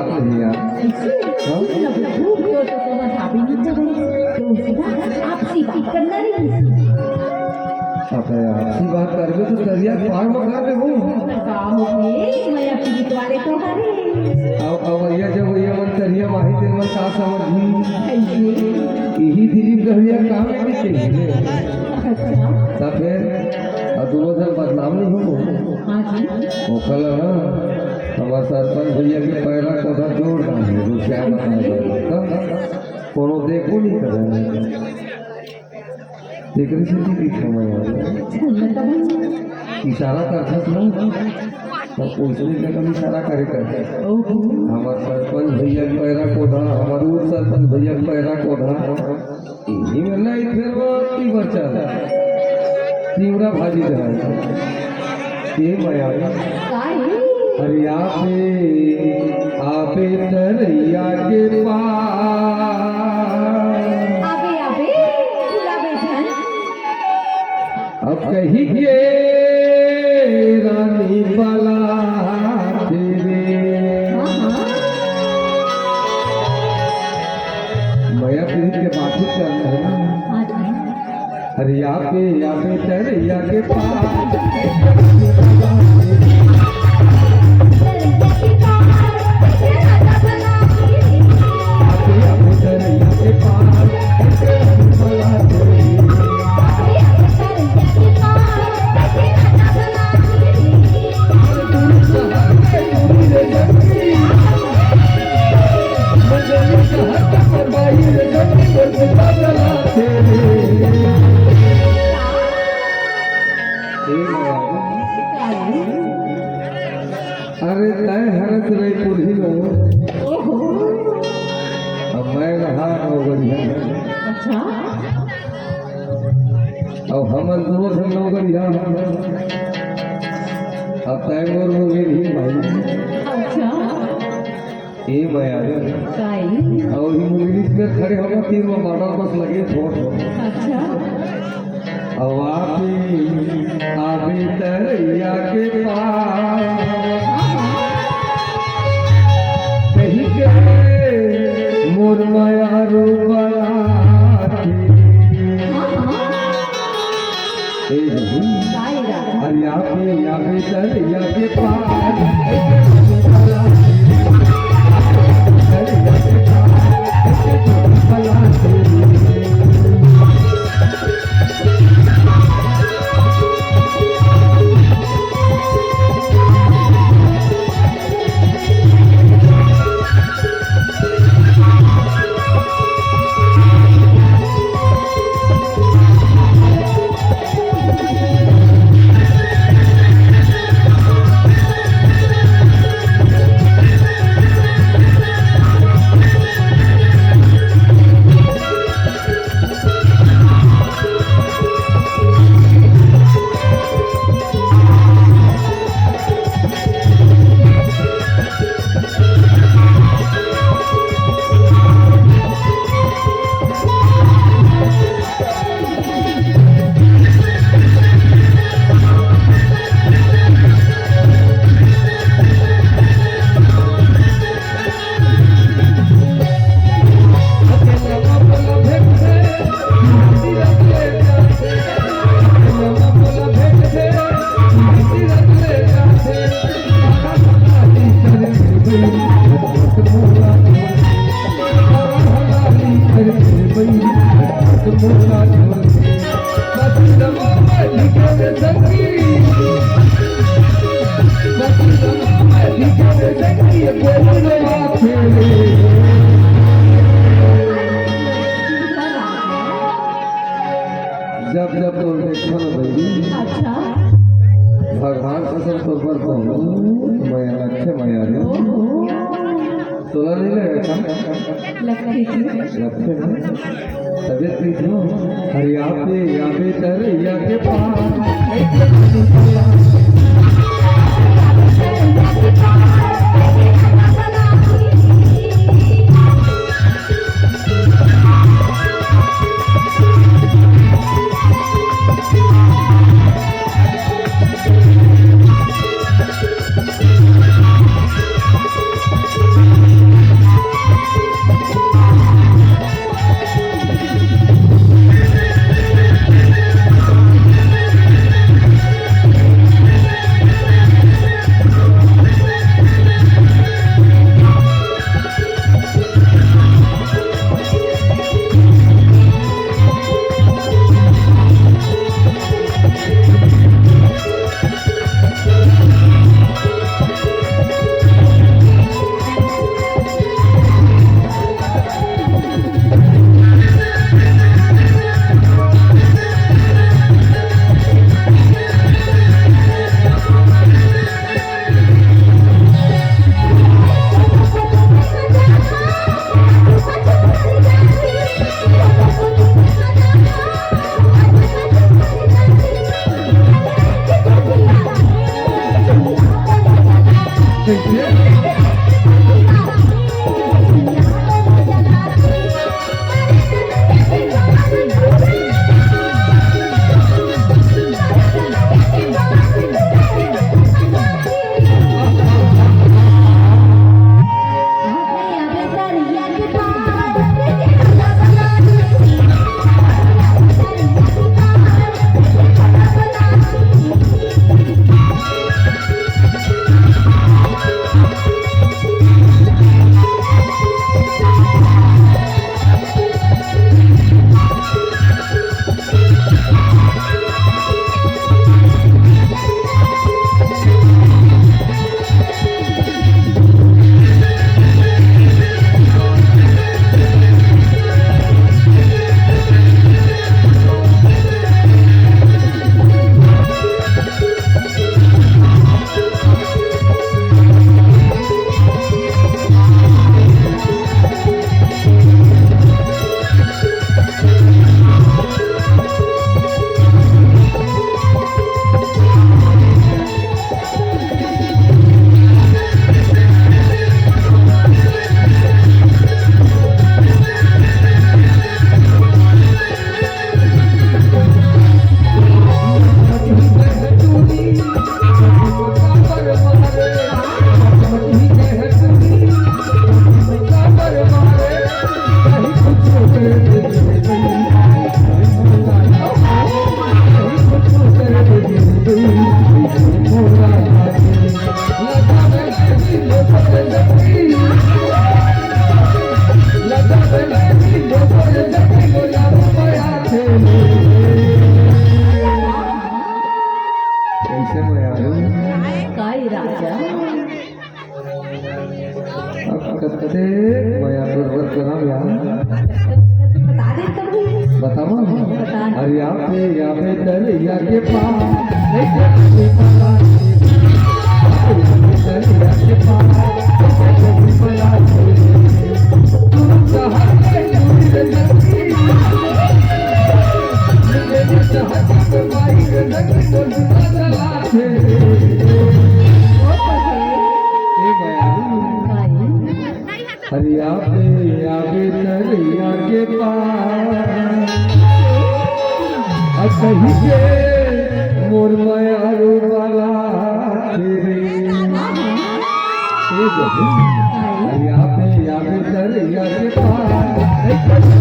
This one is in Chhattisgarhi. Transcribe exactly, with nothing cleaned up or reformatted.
भैया। हाँ? तो, तो, तो, तो, तो, आपसी बात करना नहीं। अबे, आपसी बात करबे तो तरिया पार में कर दे हूँ। का हो गए? मैं अपनी वाले तो हरे। अब, अब भैया, जब भैया मन तरिया माही, तेरे मन का समझ ही। अइसे। यही दिलीप का भैया काम में भी चाहिए। अच्छा। तब फिर, अब दोनों जन बदनाम नहीं हो। हाँ जी। वो कल ना, हमारे सरपंच भैया के पैरा कोधा जोर डाले, वो क्या बताएं। तब कोनो देखो नहीं करे। तेकरे सेती पीछे में आ। इशारा करथस ना, त ओइसने जगह इशारा करे कर। ओहो। हमार सरपंच भैया के पैरा कोधा, हमार उप सरपंच भैया के पैरा कोधा। इही में नहीं, फिर वो की बचा। तीवरा भाजी जाए। ए मया। काहे? अरे आबे, आबे तरैया के पार। आबे, आबे, बुलाबे झन। अब कही के रानी बला तेरे। हाँ, हाँ। मया पीरित के बातचीत करना है ना। हाँ जी। अरे या पे, या पे तरैया के पार। अरे तय हरत रही पुरही लो। ओहो। अब मैं रहा नौगढ़िया। अच्छा। अब हमन दोनों झन नौगढ़िया। अब तय मोर मुंगेर ही भाई। अच्छा। ए मया रे। काई? अउ ही मुंगेरी में खड़े होगा, तीर में बाटा बस लगे, छोड़ दो। अच्छा। अब आबे, आबे तरैया के पार। कही के मोर मया रो बला के। हाँ, हाँ। ए बहू। काई राजा? अरे या पे, या पे तरैया के पार। जब जब तोर देखथन बहिनी, अच्छा। भगवान कसम तोर बर तो मैं अलग से मया रे। ओहो। तोला नहीं लगे का? लगथे जी। लगथे ना? तबीयत ठीक हो? अरे या पे, या पे तरैया के पार। मैं आप लोग बस बनाओ यार। बता दे तब भी। बताओ। बता। अरे आप पे, यहाँ पे दरिया के पार। दरिया के पार। ए बयारू। अरे आप पे, यहाँ पे दरिया के पार। आ कहीं के मोर मयारू वाला तेरे। ए बहू। अरे आप पे, यहाँ पे दरिया के पार।